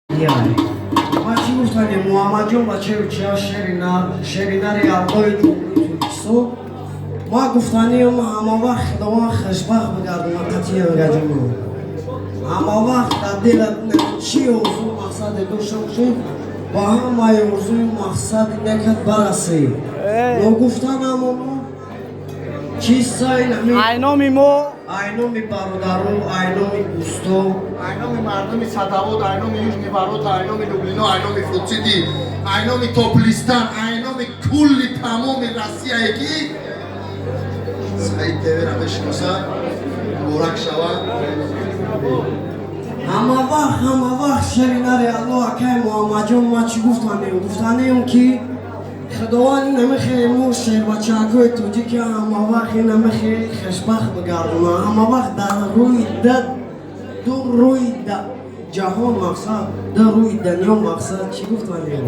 Ма чӣ гуфтанем, Муҳаммадҷон, бачаи учия, шеринар, шеринари Аллои Ҷумҳурии Тоҷикистон. Ма гуфтанем, ҳама вақт Худованд хушбахт бигардонад қатъи ангаҷоно. Ҳама вақт дар дилат чӣ орзу, мақсаде дошта бошед, ба ҳамаи орзую мақсади некат барасӣ. Ногуфта намоно, чиста ин ҳамин. Айноми мо. Айноми бародару, айноми дӯсто. Айноми мардуми Садовод, айноми Южный ворота, айноми Люблино, айноми Фудсити, айноми Топлистан, айноми кулли тамоми Россияе, ки Саид ТВ-ра мешиносад, муборак шавад. Ҳама вақт, ҳама вақт, шеринари Аллоҳ, акай Муҳаммадҷон, ма чӣ гуфтанем? Гуфтанем, ки Худованд ин ҳама хеле мо шербачаҳакҳои тоҷики ҳама вақт ин ҳама хеле хушбахт бигардонад. Ҳама вақт дар рӯи да ду рӯи да ҷаҳон, мақсад, ду рӯи дунё, мақсад, чӣ гуфтанем?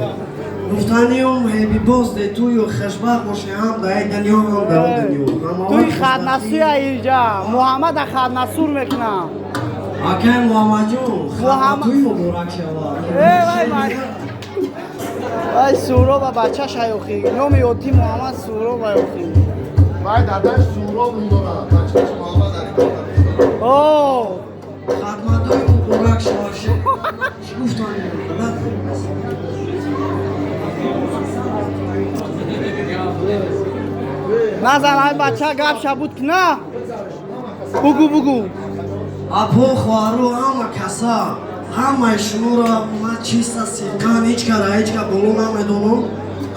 Гуфтанем, happy birthday to you, хушбахт бошед ҳам дар ин дунё, ҳам дар он дунё. Ҳама Туи вақт хатнасуя иҷа Муҳаммада хатнасур мекунам. Акай Муҳаммадҷон, хатнатуи муборак шавад. Э, вай май, вай Суроба бачаш охи, номи оти Муҳаммад Суроба охи. Вай дадаш Суроб ном дорад, бачааш Муҳаммад Али. О. Хатматои муборак шавад. Чӣ гуфтанем? Назан, ай бача гапша буд ки на, бугу, бугу. Апо, хоҳару, ҳама каса, ҳамаи шуморо ман чиста сидқан ҳеҷ кара ҳеҷ ка боло намедонам.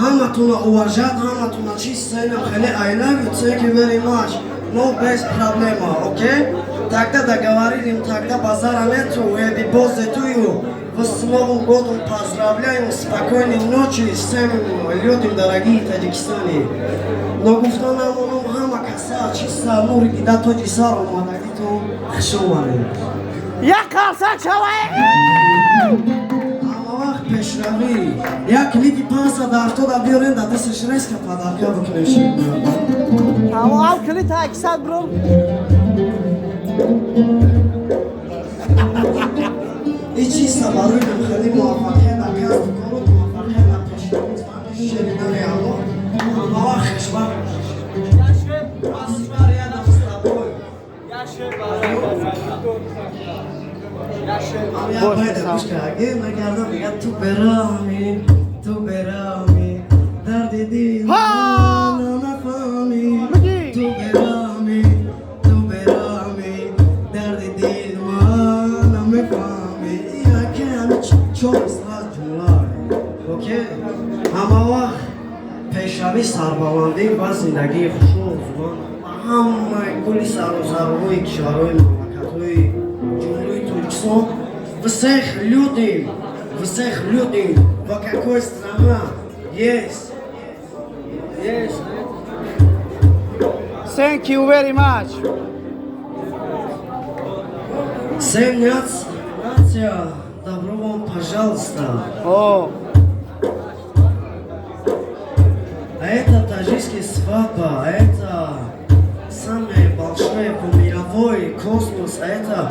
Ҳаматона уважать, ҳаматона чиста инам хеле I love you, thank you very much, no без проблема, окей, тогда договорились, тогда базара нету. Happy birthday to you, вас с Новым годом поздравляем, спокойной ночи всем людям, дорогие Таджикистане. Но гуфта намонам, ҳама каса чиста нури дида тоҷи сар омадагитон хуш омадед. Як қарсак шавай. Ҳама вақт пешравӣ. Як клипи 570 биёрен, дар дасташ резко подарка бикунем. Тамом, ав клита 100 бро. И чиста барои хеле муваффақият дар касбу кору, муваффақият дар пешравӣ, шеринари Аллоҳ, ҳама вақт хушбахт бошед. Спасибо, рядом с тобой. Ҳам як байда гӯш кард, нагардам, мегӯяд: ту бераҳмӣ, ту бераҳмӣ, дарди дил Ҳа! нафаҳмӣ. Бигӣ. Ту бераҳмӣ, ту бераҳмӣ, дарди дил ман намефаҳмӣ. Яке ҳами чор мисра ҷумла, окей. Ҳама вақт пешравӣ, сарбаландӣ ва зиндагии хушу орзуманд ҳамаи кулли саросарҳои кишварҳои, мамлакатҳои Ҷумҳурии Тоҷикистон. Всех людям, всех людям во какой страна есть, есть. Thank you very much. Всем нация, добро вам, пожалуйста. О. А это таджикский свадьба, а это самое большое по мировой космос, а это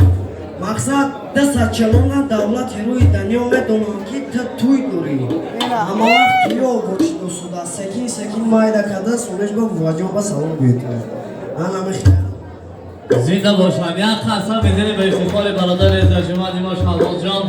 мақсад дасадчалона давлати рӯи дунё медонам, ки ту туй дорӣ. Ҳама вақт туё бошиносуда, секин секин майда карда сонежба буваҷон ба салом гӯед. Ана мехоҳам. Зинда бошам. Як қарсак мезанем ба ифтихори бародари зарҷуманди мо Шаҳбозҷон.